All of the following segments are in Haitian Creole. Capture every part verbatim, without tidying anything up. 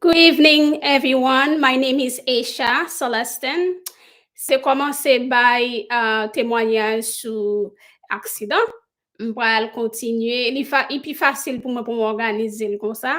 Good evening, everyone. My name is Aisha Celestin. Se kòmanse bay uh, temwanyaj sou aksidan. M pral kontinye. Li, fa, li pi fasil pou mwen pou m òganize l konsa.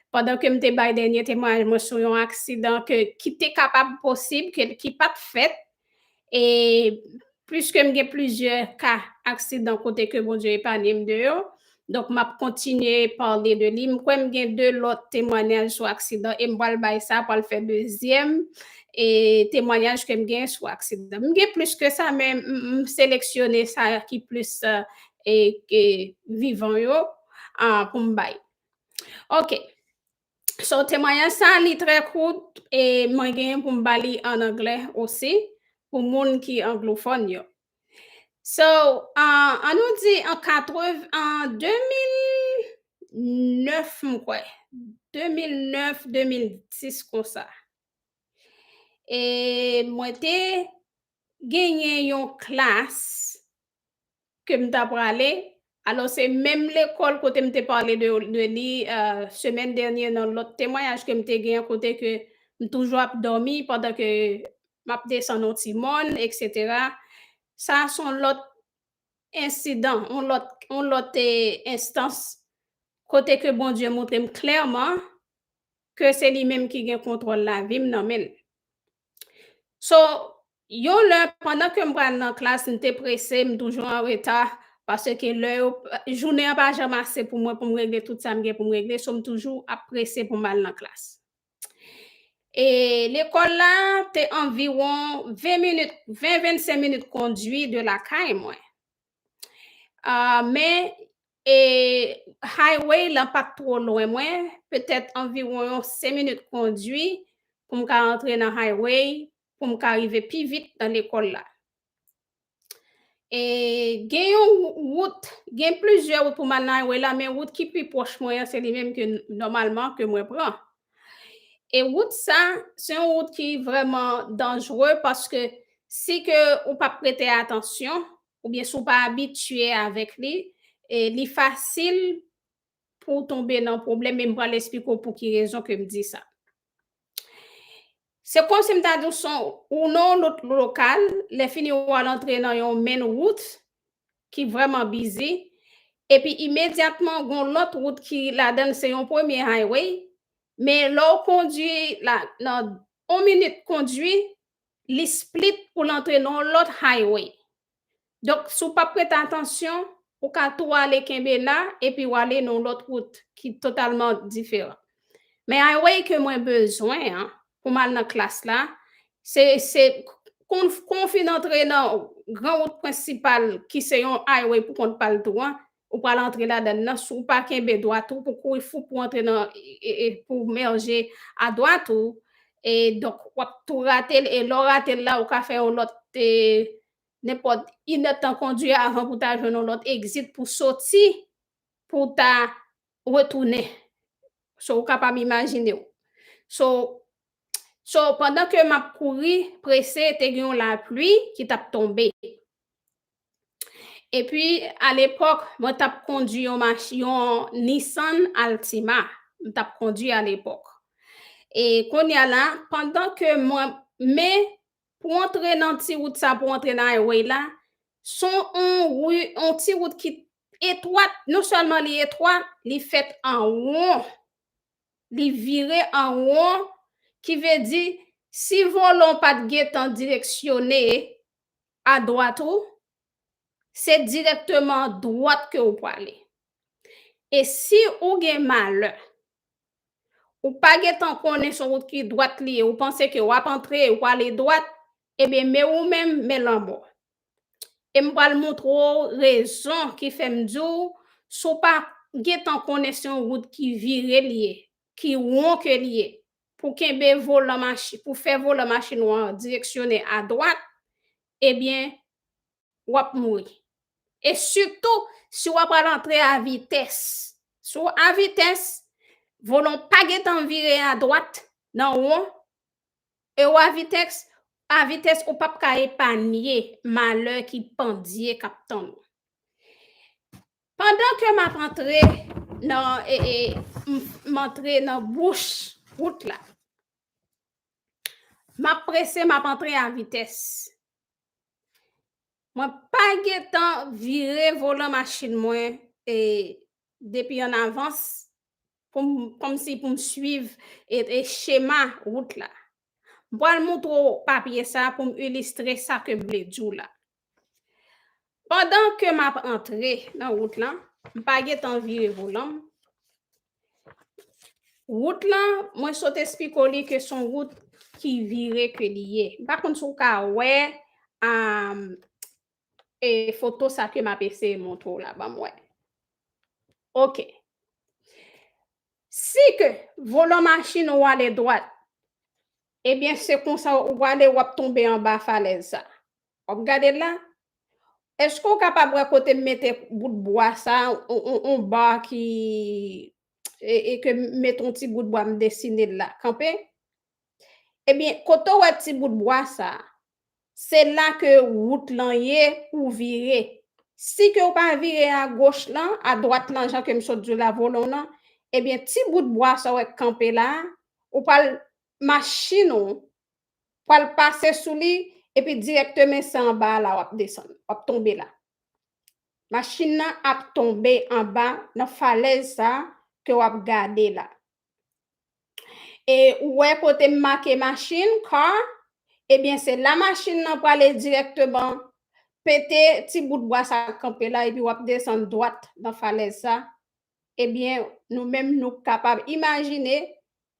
Pandan ke m te bay dènye temwanyaj mwen sou yon aksidan ke, ki te kapab posib, ke, ki pa t fèt. E pliske m gen plizyè ka aksidan kote ke Bondye epanye m de yo, donk m ap kontinye pale de li. M kwè m gen de lòt temwanyaj sou aksidan e m pral bay sa, pral fè dezyèm e temwanyaj ke m gen sou aksidan. M gen plis ke sa, men m, m seleksyone sa ki plis e, e vivan yo a, pou m bay. Ok. So, temwanyaj sa li trè kout e mwen genyen pou m ba li an anglè osi pou moun ki anglofòn yo. So, uh, an nou di an katreven, an de mil nèf m kwè, de mil nèf, de mil dis konsa. E mwen te genyen yon klas ke m ta prale. Alò, se menm lekòl kote m te pale de, de li uh, semèn dènye nan lòt temwayaj ke m te gen kote ke m toujou ap dòmi pandan ke m ap desann yon ti mòn, etsetera. Sa se yon lòt ensidan, yon lòt, yon lòt eh, enstans kote ke Bondye montre m klèman ke se li menm ki gen kontwòl lavi m nan men l. So, yon lè, pandan ke m pral nan klas, m te prese, m toujou an reta, paske lè yo, jounen an pa janm ase pou mwen, pou m regle tout sa m gen pou m regle, so m toujou ap prese pou m al nan klas. E lekòl la te anviwon ven minit, ven, vennsenk minit kondwi de lakay mwen. Uh, men e highway lan pa t twò lwen mwen, petèt anviwon yon senk minit kondwi pou m ka rantre nan highway, pou m ka rive pi vit nan lekòl la. E gen yon wout, gen plizyè wout pou m al nan highway la, men wout ki pi pwòch mwen an, se li menm ke nòmalman ke mwen pran. E wout sa, se yon wout ki vrèman danjere paske si ke ou pa prete atansyon, oubyen si w pa abitye avèk li, e li fasil pou w tonbe nan pwoblèm, e m pral esplike w pou ki rezon ke m di sa. Se kòmsi m ta di w se yon, ou nan yon lòt lokal, lè fini w al antre nan yon menn wout ki vrèman bizi, epi imedyatman gen yon lòt wout ki ladan l se yon premye highway, men lè w kondwi la, nan yon minit kondwi, li split pou l antre nan yon lòt highway. Donk, si w pa prete atansyon, ou ka tou ale kenbe la, epi w ale nan yon lòt wout ki totalman diferan. Men highway ke mwen bezwen an, pou m al nan klas la, se, se kon, kon w fin antre nan gran wout prensipal ki se yon highway pou kont pa l tou an, ou pral antre ladan l nan, si w pa kenbe dwat ou, pou kouri fou pou antre nan, e, e, pou mèje adwat ou, e donk w ap tou rate l, e lè w rate l la, ou ka fè yon lòt, e, nenpòt inèdtan kondwi avan pou ta jwenn yon lòt exit pou soti, pou ta retounen. So, ou kapab imajine w. So, so pandan ke m ap kouri prese, te gen yon lapli ki t ap tonbe. Epi, alepòk, mwen t ap kondwi yon mach, yon Nissan Altima. M t ap kondwi alepòk. E kounye a la, pandan ke mwen, men pou antre nan ti wout sa, pou antre nan highway la, se yon ri, yon ti wout ki etwat, non sèlman li etwat, li fèt an won. Li vire an won, ki vle di, si volan w pa t gentan direksyone adwat ou, se dirèkteman dwat ke w prale. E si ou gen malè, ou pa gentan konnen se yon wout ki dwat li ye, ou panse ke w ap antre, ou prale dwat, ebyen, men ou menm, men lanmò. E m pral montre w rezon ki fè m di w, si w pa gentan konnen se yon wout ki vire li ye, ki won ke li ye, pou kenbe volan machin, pou fè volan machin ou an direksyone adwat, ebyen, w ap mouri. E sitou, si w ap al antre a vitès. Si w a vitès, volan w pa gentan vire adwat nan won, e w a vitès, a vitès ou p ap ka epanye malè ki pandye k ap tann ou. Pandan ke m ap antre nan, e, e, m, m antre nan bouch wout la. M ap prese, m ap antre a vitès. Mwen pa gentan vire volan machin mwen, e, depi an avans, pou m, kòmsi pou m swiv, e, e, chema wout la. M pral montre w papye sa pou m ilistre sa ke m vle di w la. Pandan ke m ap antre nan wout lan, m pa gentan vire volan m. Wout lan, mwen sot esplike w li ke se yon wout ki vire ke li ye. M pa konn si w ka wè, am, e, foto sa ke m ap eseye montre w la, ban m wè. Oke. Si ke volan machin ou ale dwat, ebyen, se konsa ou prale, w ap tonbe anba falèz sa. W ap gade l la. Èske w kapab wè kote m mete bout bwa sa, on, on, on ba ki, e, e ke m mete on ti bout bwa, m desine l la, kanpe? Ebyen, kote w wè ti bout bwa sa, se la ke wout lan ye pou w vire. Si ke w pa vire agoch lan, adwat lan, jan ke m sot di w la, volan w lan, ebyen, ti bout bwa sa w wè k kanpe la, ou pral, machin ou pral pase sou li, epi dirèkteman se anba a la w ap desann, w ap tonbe la. Machin nan ap tonbe anba nan falèz sa ke w ap gade la. E ou wè kote m make machin, car, ebyen, se la machin nan prale dirèkteman pete ti bout bwa sa k kanpe la, epi w ap desann dwat nan falèz sa. Ebyen, nou menm, nou kapab imajine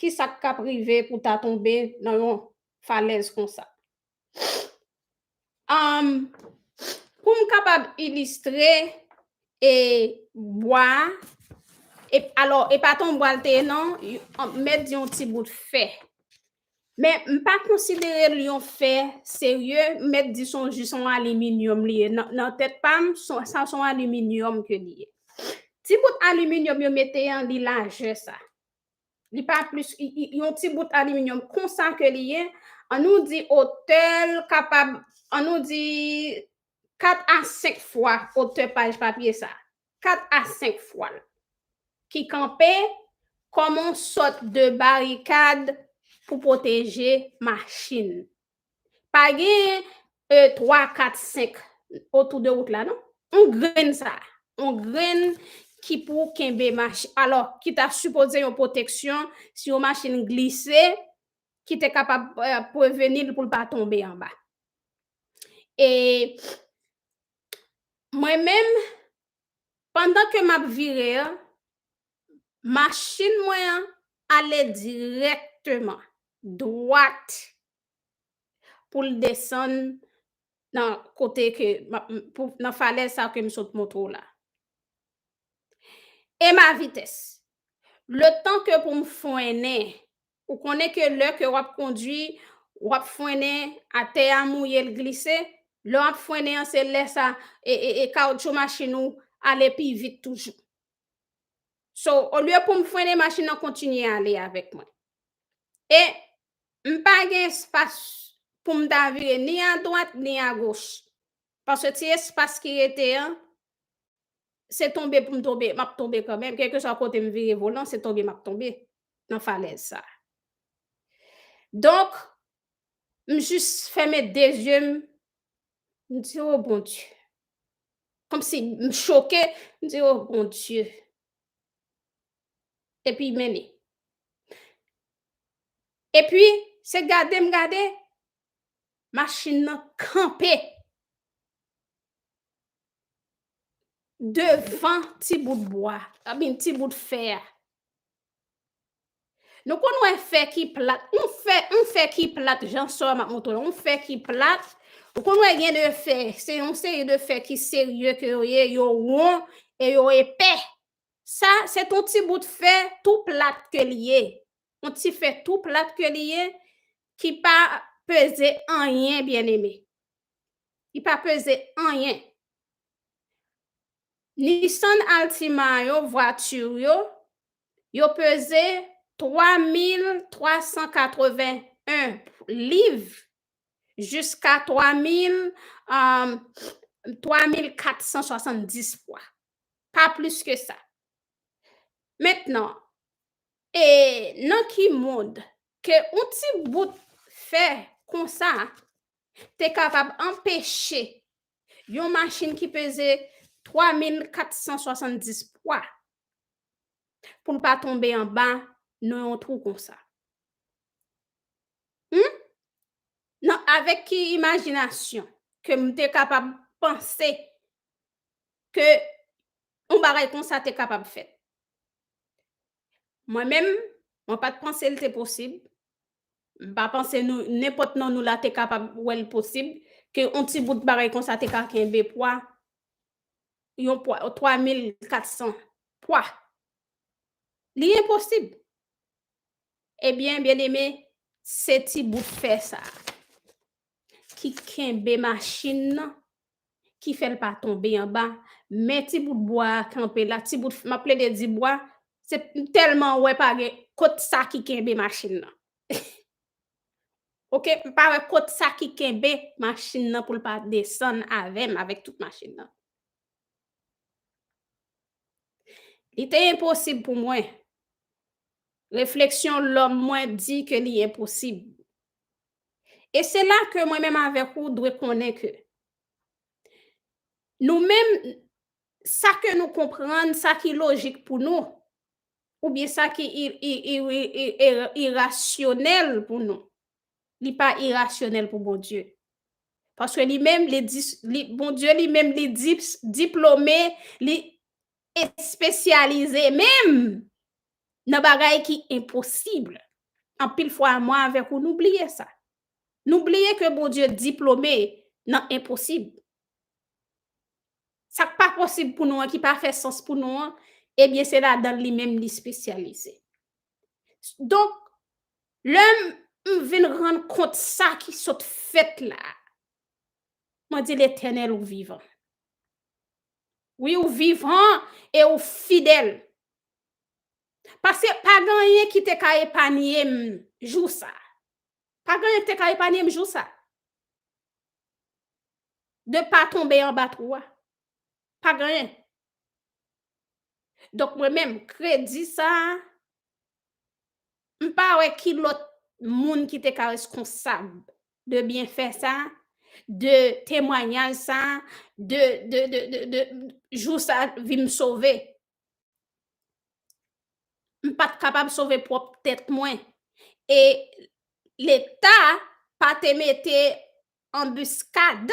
ki sa k ap rive pou ta tonbe nan yon falèz konsa. Am, pou m kapab ilistre, e, bwa a, e, alò, e pa t yon bwa l te ye, non, y-, an, mèt di yon ti bout fè. Men m pa konsidere l yon fè serye, m mèt di se yon, jis yon aliminyòm li ye. Nan, nan tèt pa m, se, sa se yon aliminyòm ke li ye. Ti bout aliminyòm yo mete an, li lajè sa. Li pa plis, i, i, yon ti bout aliminyòm konsa ke li ye. An nou di otè l kapab, an nou di kat a senk fwa otè paj papye sa. Kat a senk fwa l. Ki kanpe kòm yon sòt de barikad pou pwoteje machin. Pa gen, e, twa, kat, senk otou de wout la, non. On grenn sa. On grenn ki pou kenbe machin. Alò, ki ta sipoze yon pwoteksyon si yon machin glise, ki te kapab, e, preveni l pou l pa tonbe anba. E mwen menm, pandan ke m ap vire an, machin mwen an ale dirèkteman, dwat, pou l desann nan kote ke m ap, pou, nan falèz sa ke m sot montre w la. E ma vitès. Letan ke pou m frennen, ou konnen ke lè ke w ap kondwi, w ap frennen, atè a mouye, l glise, lè w ap frennen an, se lè sa, e, e, e kawotchou machin ou ale pi vit toujou. So, olye pou m frennen, machin nan kontinye ale avèk mwen. E m pa gen espas pou m ta vire ni adwat ni agoch. Paske ti espas ki rete an, se tonbe pou m tonbe, m ap tonbe kanmenm. Kèlkeswa kote m vire volan, se tonbe m ap tonbe nan falèz sa. Donk, m jis fèmen de zye m, m di, "O Bondye." Kòmsi m choke, m di, "O Bondye." Epi mennen. Epi, se gade m gade, machin nan kanpe devan ti bout bwa, I mean, ti bout fè a. Nou konn wè fè ki plat, yon fè, yon fè ki plat, jan sò a m ap montre w, yon fè ki plat, ou konn wè gen de fè, se yon seri de fè ki serye ke yo ye, yo won e yo epè. Sa, se t on ti bout fè tou plat ke li ye. On ti fè tou plat ke li ye, ki pa peze anyen, byeneme. Li pa peze anyen. Nissan Altima yo, vwati yo, yo peze twa mil twa san katreven en liv jiska twa mil, um, twa mil kat san swasanndis pwa. Pa plis ke sa. Mentnan, E nan ki mond ke yon ti bout fè konsa te kapab anpeche yon machin ki peze twa mil kat san swasanndis pwa pou l pa tonbe anba nan yon twou konsa? Hmm? Nan, avèk ki imajinasyon ke m te kapab panse ke yon bagay konsa te kapab fèt? Mwen menm, mwen pa t panse l te posib. M pa panse nou, nenpòt nan nou la te kapab wè l posib ke yon ti bout bagay konsa te ka kenbe pwa, yon pwa, twa mil kat san pwa. Li enposib. Ebyen, byeneme, se ti bout fè sa a ki kenbe machin nan, ki fè l pa tonbe anba. Men ti bout bwa a kanpe la, ti bout, m ap plede di bwa, se tèlman wè pa gen kot sa ki kenbe machin nan. Oke, m pa wè kot sa ki kenbe machin nan pou l pa desann avè m, avèk tout machin nan. Li te enposib pou mwen. Refleksyon lòm mwen di ke li enposib. E se la ke mwen menm avèk ou dwe konnen ke nou menm, sa ke nou konprann, sa ki lojik pou nou, oubyen sa ki i, i, i, i, i, irasyonèl pou nou, li pa irasyonèl pou Bondye. Paske li menm, li dis-, li, Bondye li menm, li dis-, diplome, li espesyalize menm nan bagay ki enposib. Anpil fwa, mwen avèk ou, nou bliye sa. Nou bliye ke Bondye diplome nan enposib. Sa k pa posib pou nou an, ki pa fè sans pou nou an, ebyen, se ladan l li menm li espesyalize. Donk, lè m, m vin rann kont sa ki sot fèt la, mwen di, Letènèl, ou vivan. Wi, ou vivan e ou fidèl. Paske pa gen anyen ki te ka epanye m jou sa. Pa gen anyen ki te ka epanye m jou sa. De pa tonbe anba twou a. Pa gen anyen. Donk, mwen menm, kredi sa a, m pa wè ki lòt moun ki te ka reskonsab de byenfè sa a, de temwayaj sa a, de, de, de, de, de jou sa a vi m sove. M pa t kapab sove pwòp tèt mwen. E Leta pa te mete anbiskad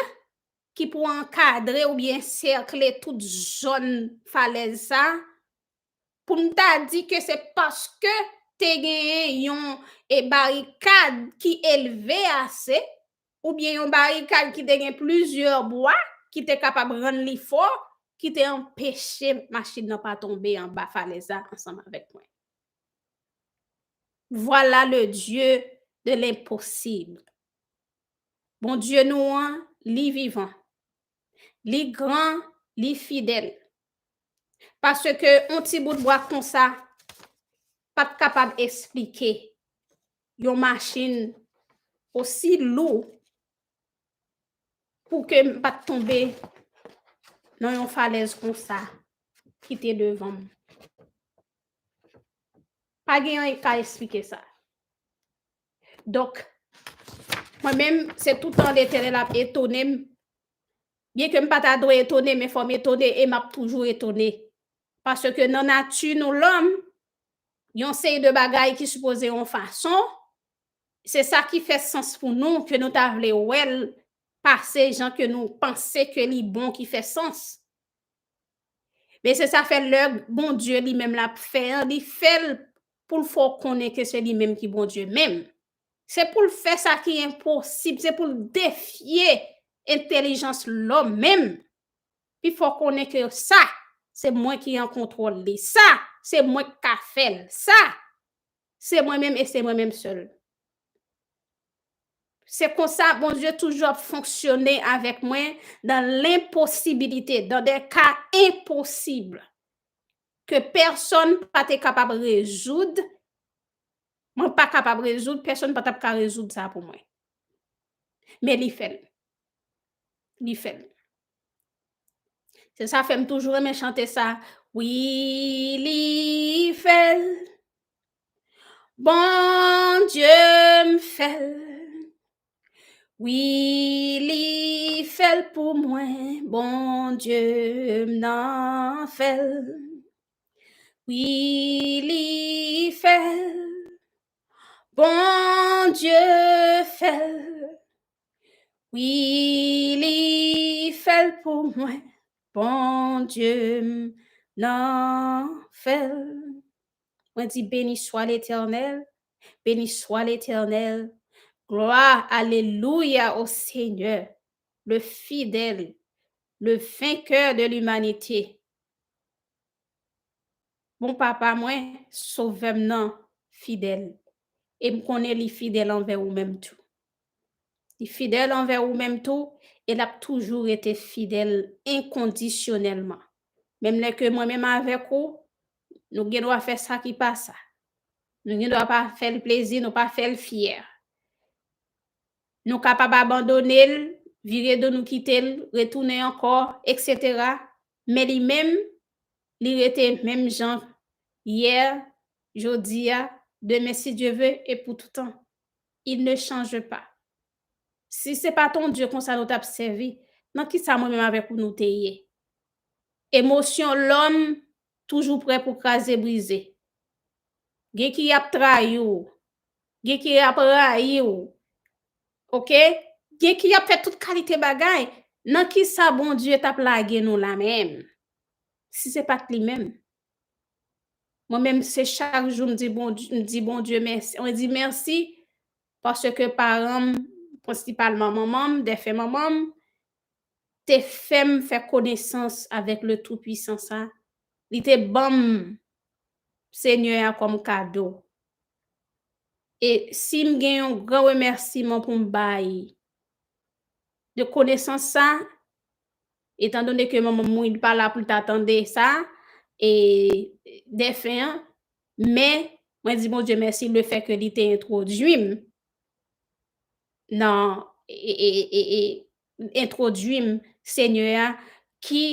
ki pou ankadre oubyen sèkle tout zòn falèz sa, pou m ta di ke se paske te genyen yon, e, barikad ki elve ase, oubyen yon barikad ki te gen plizyè bwa, ki te kapab rann li fò, ki te anpeche machin nan pa tonbe anba falèz la ansanm avèk mwen. Voilà le Dieu de l'impossible. Bondye nou an, li vivan. Li gran, li fidèl. Paske yon ti bout bwa konsa pa t kapab esplike yon machin osi lou pou ke m pa t tonbe nan yon falèz konsa ki te devan m. Pa gen anyen k ka esplike sa. Donk, mwen menm, se toutan Letènèl ap etone m. Byenke m pa ta dwe etone, men fò m etone e m ap toujou etone. Paske nan nati nou lòm, yon seri de bagay ki sipoze yon fason, se sa ki fè sans pou nou, ke nou ta vle wè l pase jan ke nou panse ke li bon, ki fè sans. Men se sa fè lè Bondye li menm l ap fè an, li fè l pou l fè w konnen ke se li menm ki Bondye menm. Se pou l fè sa ki enposib, se pou l defye entèlijans lòm menm. Pi fè w konnen ke sa, se mwen ki an kontwòl li. Sa, se mwen k ka fè l. Sa, se mwen menm e se mwen menm sèl. Se konsa Bondye toujou ap fonksyone avèk mwen dans l'impossibilité, dans des cas impossibles ke pèsonn pa te kapab rezoud. Mwen pa kapab rezoud, pèsonn pa t ap ka rezoud sa pou mwen. Men li fè l. Li fè l. Se sa fè m toujou renmen chante sa. Wi, li fè l. Bondye m fè l. Wi, li fè l pou mwen. Bondye m nan fè l. Wi, li fè l. Bondye fè l. Wi, li fè l pou mwen. Bondye m nan fè l. Mwen di, béni soit l'Éternel, béni soit l'Éternel. Gloire, alléluia au Seigneur, le fidèle, le vainqueur de l'humanité. Bon papa mwen, sovè m nan fidèl. E m konnen li fidèl anvè ou menm tou. Li fidèl anvè ou menm tou, e l ap toujou rete fidèl enkondisyonèlman. Menm lè ke mwen menm avèk ou, nou gen dwa fè sa ki pa sa. Nou gen dwa pa fè l plezi, nou pa fè l fyè. Nou kapab abandone l, vire do nou kite l, retounen ankò, etsetera. Men li menm, li rete menm jan yè, jodi a, demen, si Dye ve, e pou toutan. Il ne change pas. Si se pa t yon Dye konsa nou t ap sèvi, nan ki sa mwen menm avèk ou nou te ye? Emosyon lòm toujou prè pou kraze, brize. Gen ki ap trayi w, gen ki ap rayi w, oke? Gen ki ap fè tout kalite bagay. Nan ki sa Bondye t ap lage nou la menm? Si se pa t li menm. Mwen menm, se chak jou m di Bondye, m di Bondye mèsi. Mwen di mèsi paske paran m, prensipalman manman m, defen manman m, te fè m fè konesans avèk le Tout-Puissant sa. Li te ban m Senyè a kòm kado. E si m gen yon gran remèsiman pou m bay de konesans sa, etandone ke manman m mouri, li pa la pou l ta tande sa, e defen an, men mwen di Bondye mèsi le fè ke li te entwodui m nan, e, e, e, e, entwodui m Senyè a, ki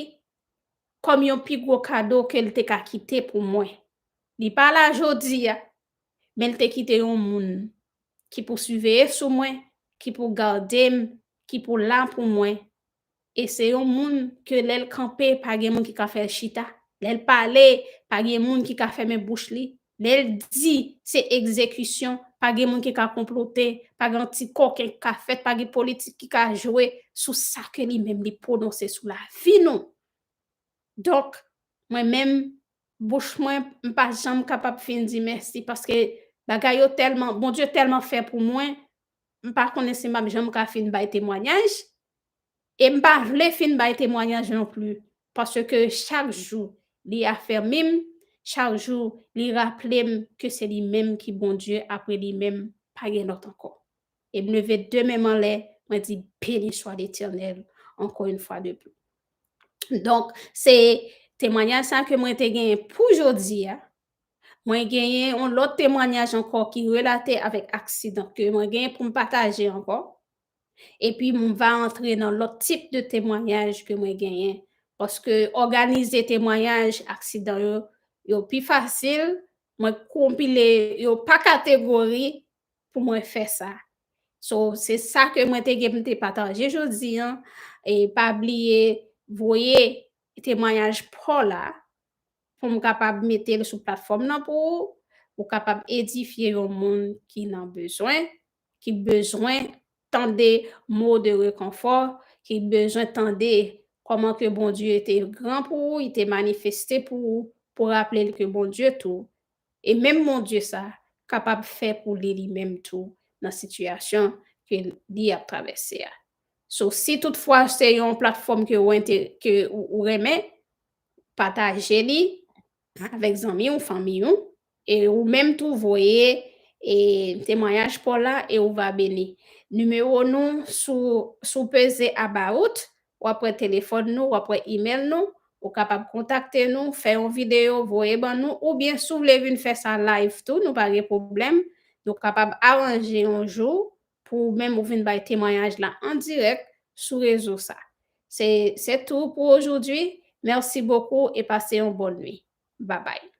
kòm yon pi gwo kado ke l te ka kite pou mwen. Li pa la jodi a, men l te kite yon moun ki pou siveye sou mwen, ki pou gade m, ki pou la pou mwen. E se yon moun ke lè l kanpe, pa gen moun ki ka fè l chita. Lè l pale, pa gen moun ki ka fèmen bouch li. Lè l di, se egzekisyon, pa gen moun ki ka konplote, pa gen ti koken ki ka fèt, pa gen politik ki ka jwe sou sa ke li menm li pwononse sou lavi nou. Donk, mwen menm, bouch mwen, m pa janm kapab fin di mèsi, paske bagay yo tèlman, Bondye tèlman fè pou mwen, m pa konnen si m ap janm ka fin bay temwayaj, e m pa vle fin bay temwayaj non pli, paske chak jou, li afèmi m, chak jou, li raple m ke se li menm ki Bondye, apre li menm, pa gen lòt ankò. E m leve de men m anlè, mwen di, béni soit l'Éternel, encore une fois de plus. Donk, se temwayaj sa ke mwen te genyen pou jodi a. Mwen genyen yon lòt temwayaj ankò ki relate avèk aksidan ke mwen genyen pou m pataje ankò. Epi m va antre nan lòt tip de temwayaj ke mwen genyen. Paske òganize temwayaj aksidan yo, yo pi fasil. Mwen konpile yo pa kategori pou mwen fè sa. So, se sa ke mwen te gen pou m te pataje jodi a. E pa bliye voye temwayaj pa w la pou m kapab mete l sou platfòm nan pou ou, ou kapab edifye yon moun ki nan bezwen, ki bezwen tande mo de rekonfò, ki bezwen tande kòman ke Bondye te gran pou ou, li te manifeste pou ou, pou raple l ke Bondye tou, e menm Bondye sa, kapab fè pou li, li menm tou, nan sitiyasyon ke li ap travèse a. So, si toutfwa se yon platfòm ke ou ente-, ke ou, ou renmen, pataje li avèk zanmi w, fanmi w, e ou menm tou voye, e, temwayaj pa w la e ou va beni. Nimewo nou, sou, sou peze about, w ap wè telefòn nou, w ap wè imèl nou, ou kapab kontakte nou, fè yon videyo, voye ban nou, oubyen si w vle vin fè sa live tou, nou pa gen pwoblèm, nou kapab aranje yon jou pou ou menm ou vin bay temwayaj la an dirèk sou rezo sa. Se, se tou pou aujourd'hui. Merci beaucoup et passez une bonne nuit. Bye bye.